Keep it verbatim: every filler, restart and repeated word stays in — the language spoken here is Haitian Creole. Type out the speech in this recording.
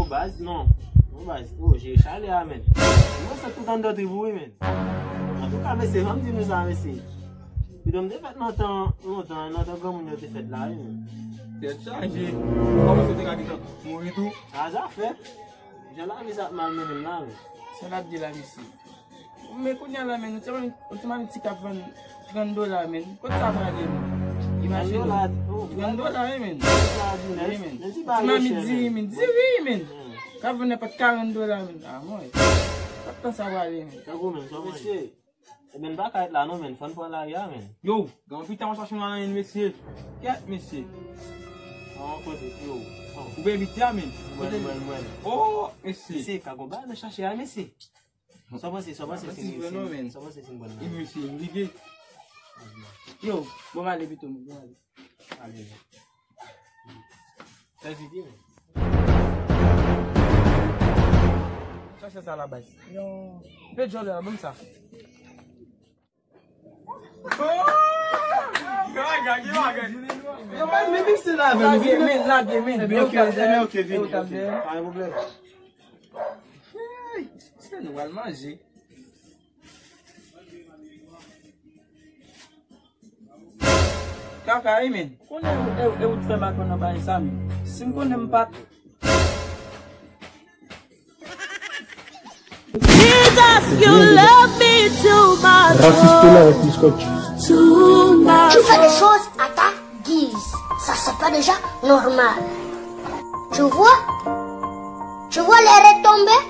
Baz, non. Non, baz. Oh, jere chalè a, menn. Mwen santi tout anndan trip ou, wi, menn. Antouka, mesye, ban m di nou sa, mesye. Pito m te fèt nan tan lontan, nan tan granmoun yo te fèt la, wi, menn. Tèt chaje. Kòman se te ka gentan mouri tou? A zafè. Jan lavi sa ap malmennen m la, menn. Sa l ap di la, mesye? Men kounye a la, menn, yon ti mamit, yon ti mamit ti k ap vann trant dola, menn. Kot sa prale, menn? Imajine. Trant dola, oh, trant dola, wi, menn. Wi, menn. Ti mamit diri, menn. Diri, wi, menn. Hmm. K ap vann nenpòt karant dola, menn. A mwen. Kot tan sa prale, menn? Tankou, menn, sa mwen. Mesye, e menn, pa ka ret la non, menn. Fò n pran lari a, menn. Yo, gen yon pita mwen chache nan la, menn, mesye. Kèt, mesye. An, kote, yo. Ou byen pita, menn? Mwen, mwen, mwen. Oh, mesye. Mesye, ka gon bagay nan chache a, mesye. Sa w panse, sa w panse si m, sa w panse si m pran nan? E mesye, m rive. Yo, bon, m ale pito, bon, m ale. Ale. Fè vit, wi, men. Chache sa la, baz. Yo. Pe djòl la, ban m sa. Yo, men, men, men, se la, men, lage, men, lage, men. Ebyen, ok, ebyen, ok, vini, ok. Pa gen pwoblèm. Hey, se nou al manje. Kaka, wi, men. Konnen e, e, e ou t fè m atann nan bagay sa, men. Si m konnen m pa t. Jesus, you love me too much. Rasis pou la, rasis kòk. Too much. Tu fais des choses à ta guise. Ça, c'est pas déjà normal. Tu vois? Tu vois les retombées?